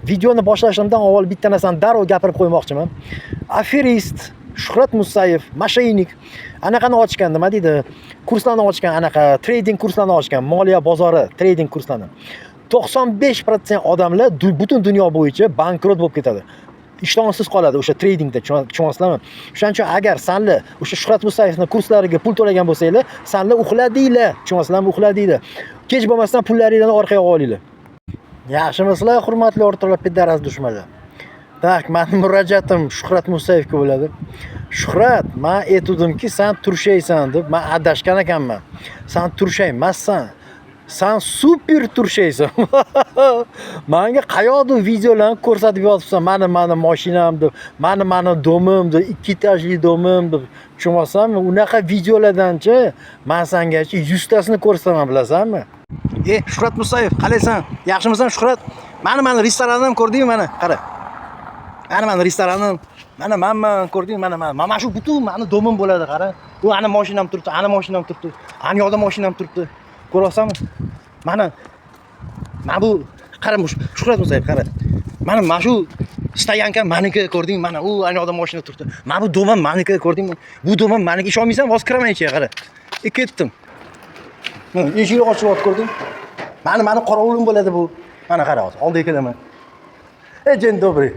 Videoni boshlashimdan avval bitta narsani darrov gapirib qo'ymoqchiman. Aferist Shuhrat Musayev, мошенник, anaqani ochgan, nima deydi, kurslarni ochgan, anaqa trading kurslarni ochgan, moliya bozori trading kurslarni. 95% odamlar butun dunyo bo'yicha bankrot bo'lib ketadi. Ishtonsiz qoladi o'sha tradingda, tushunyapsizlarmi? O'shaning uchun agar sanlar o'sha Shuhrat Musayevning kurslariga pul to'lagan bo'lsanglar, sanlar uxladinglar, tushunyapsizlarmi? Uxladinglar. Kech bo'lmasdan pullaringlarni orqaga olinglar. Yaxshimisizlar, hurmatli o'rtoqlar, пидорас dushmanlar. Так, meni murojaatim Shuhrat Musayevga bo'ladi. Shuhrat, men aytuvdimki, sen turshaysan deb, men adashgan ekanman. Sen turshay emassan. Sen super turshaysan. Menga qayoqda videolarni ko'rsatib yotibsan? Mani mashinam deb, mani domim deb, ikki etajli domim deb. Tushunyapsanmi? Unaqa videolardanchi men sengachi 100 tasini ko'rsataman, bilasanmi? Shuhrat Musayev, qalaysan? Yaxshimisan, Shuhrat? Mani restoranim ko'rdingmi mana? Qara. Mana restoranim. Mana manman, ko'rdingmi? Mana mana. Mana shu butun mani domim bo'ladi, qara. U ana mashinam turibdi, ana mashinam turibdi. Ana yoqda mashinam turibdi. Ko'ryapsanmi? Mana mana bu qara, Shuhrat Musayev, qara. Mana shu стоянка maniki, ko'rdingmi? Mana u ana yoqda mashina turibdi. Mana bu domim maniki, ko'rdingmi? Bu domim maniki, ishonmaysan, hozir kiraman ichiga, qara. Ketdim. Mana eshik ochilyapti, ko'rdingmi? Mani qorovulim bo'ladi bu. Mana qara hozir, oldiga kelaman. Dzień dobry.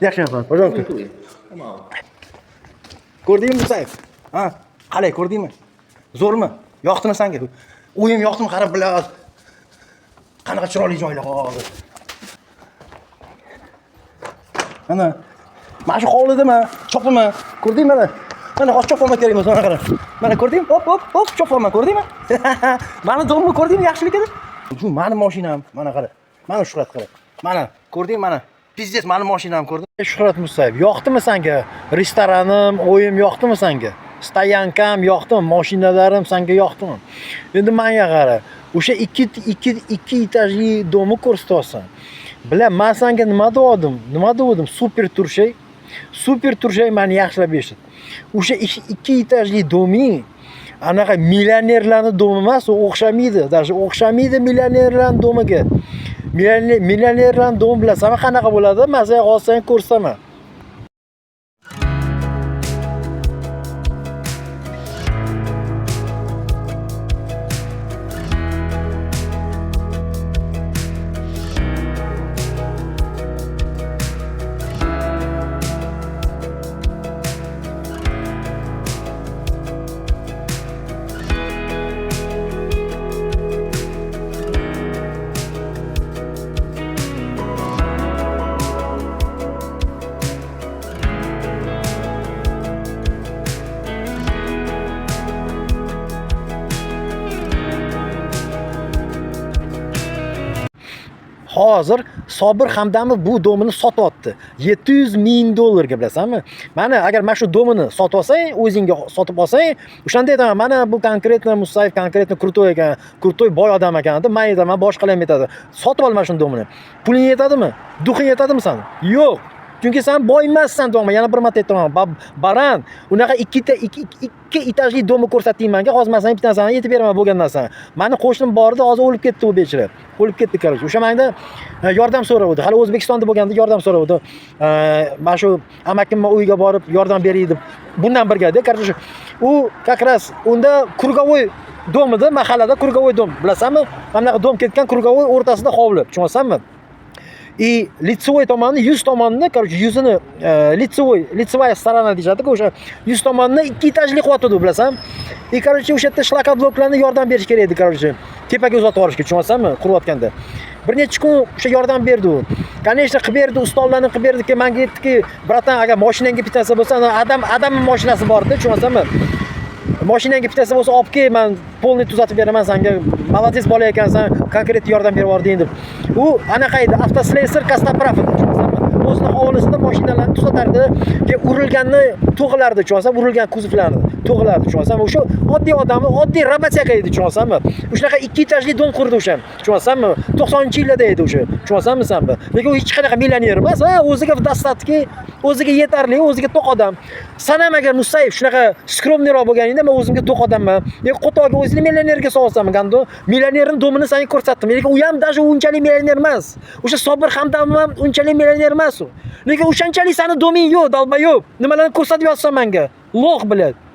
Yaxshimisan, пожалуйста. Ko'rdingmi, Musayev? Ha, qalay ko'rdingmi? Zo'rmi? Yoqdimi senga? Uyim yoqdimi? Qara, biladi. Qanaqa chiroyli joylar hozir. Mana shu hovlida man chopaman. Ko'rdingmi mana? Mana hozir chopaman kerak bo'lsa, mana qara. Mana ko'rdingmi? Hop, hop, hop, chopaman, ko'rdingmi? Mani domimni ko'rdingmi yaxshiligini? Shu mani mashinam, mana qara. Mana Shuhrat qara. Mana ko'rdingmi mana? Пиздец, mani mashinam ko'rding? Shuhrat Musayev, yoqdimi senga? Restoranim, o'yim yoqdimi senga? Стоянка m yoqdimi? Mashinalarim senga yoqdimi? Endi menga qara. O'sha ikki etajli domni ko'rsatyapsan. Bila, men senga nima degandim? Nima degandim? Super turshay. Super turshay, meni yaxshilab eshit. O'sha ikki etajli doming anaqa millionerlarning domi emas, u o'xshamaydi. Даже o'xshamaydi millionerlarning domiga. Millionerlarning domi bilasanmi qanaqa bo'ladi? Men senga hozir senga ko'rsataman. Hozir Sobir Hamdamov bu domini sotyapti. 700 ming dollarga, bilasanmi? Mana agar mana shu domini sotib olsang, o'zingga sotib olsang, o'shanda aytaman, mana bu конкретно Musayev конкретно крутой ekan, крутой boy odam ekan deb men aytaman, boshqalar ham aytadi. Sotib ol mana shu domini. Puling yetadimi? Дух ing yetadimi sani? Yo'q. Chunki sen boy emassan, deyapman. Yana bir marta aytaman, baran, unaqa ikki etajli domni ko'rsatding menga, hozir men senga bitta narsani aytib beraman bo'lgan narsani. Mani qo'shnim bor edi, hozir o'lib ketdi u bechora. O'lib ketdi, короче. O'sha menda yordam so'ravdi. Hali O'zbekistonda bo'lganda yordam so'ravdi. Mana shu amakimni uyiga borib yordam beray deb. Bundan birgada, короче, u как раз unda круговой dom edi, mahallada круговой dom. Bilasanmi? Mana bunaqa dom ketgan, круговой o'rtasida hovli, tushunyapsanmi? И лицевой tomonni, yuz tomonini, короче, yuzini лицевой, лицевая сторона deyishadi-ku, o'sha yuz tomonini ikki etajli qilyotdi, bilasan? И короче, o'sha yerda shlakoblokalarni yordam berish kerak edi, короче. Tepaga uzatib yuborishga, tushunyapsanmi? Qurayotganda. Bir necha kun o'sha yordam berdi u. Конечно, qilib berdi, ustollarni qilib berdi, keyin menga aytdiki, "Братан, agar mashinangga bittasi bo'lsa, ana adamning mashinasi bor-da, tushunyapsanmi? Mashinangga bittasi bo'lsa olib kel, men полный tuzatib beraman senga. Молодец bola ekansan, konkret yordam berib yubording" deb. U anaqa edi, avtoslesar Kostopraf edi, tushunyapsanmi? O'zini hovlisida mashinalarni tuzatardi, keyin urilganni To'g'ilardi, tushunasan, urilgan kuzovlarni to'g'ilardi, tushunasanmi? O'sha oddiy odamni, oddiy работяга edi, tushunasanmi? Shunaqa ikki etajli дом qurdi o'sha, tushunasanmi? 90-yillarda edi o'sha, tushunasanmi san? Lekin u hech qanaqa millioner emas, ha, o'ziga в достатке, o'ziga yetarli, o'ziga to'q odam. San ham agar, Musayev, shunaqa скромный roq bo'lganingda, men o'zimga to'q odamman. Lekin qo'toqga o'zingni millionerga solsanmi, гандон? Millionerning дом ini senga ko'rsatdim. Lekin u ham даже unchalik millioner emas. O'sha Sobir Hamdamov ham unchalik millioner emas u. Lekin o'shanchalik sani дом ing yo'q, долбоёб. Nimalarni ko'rsatib yotsan menga? Лох, блядь.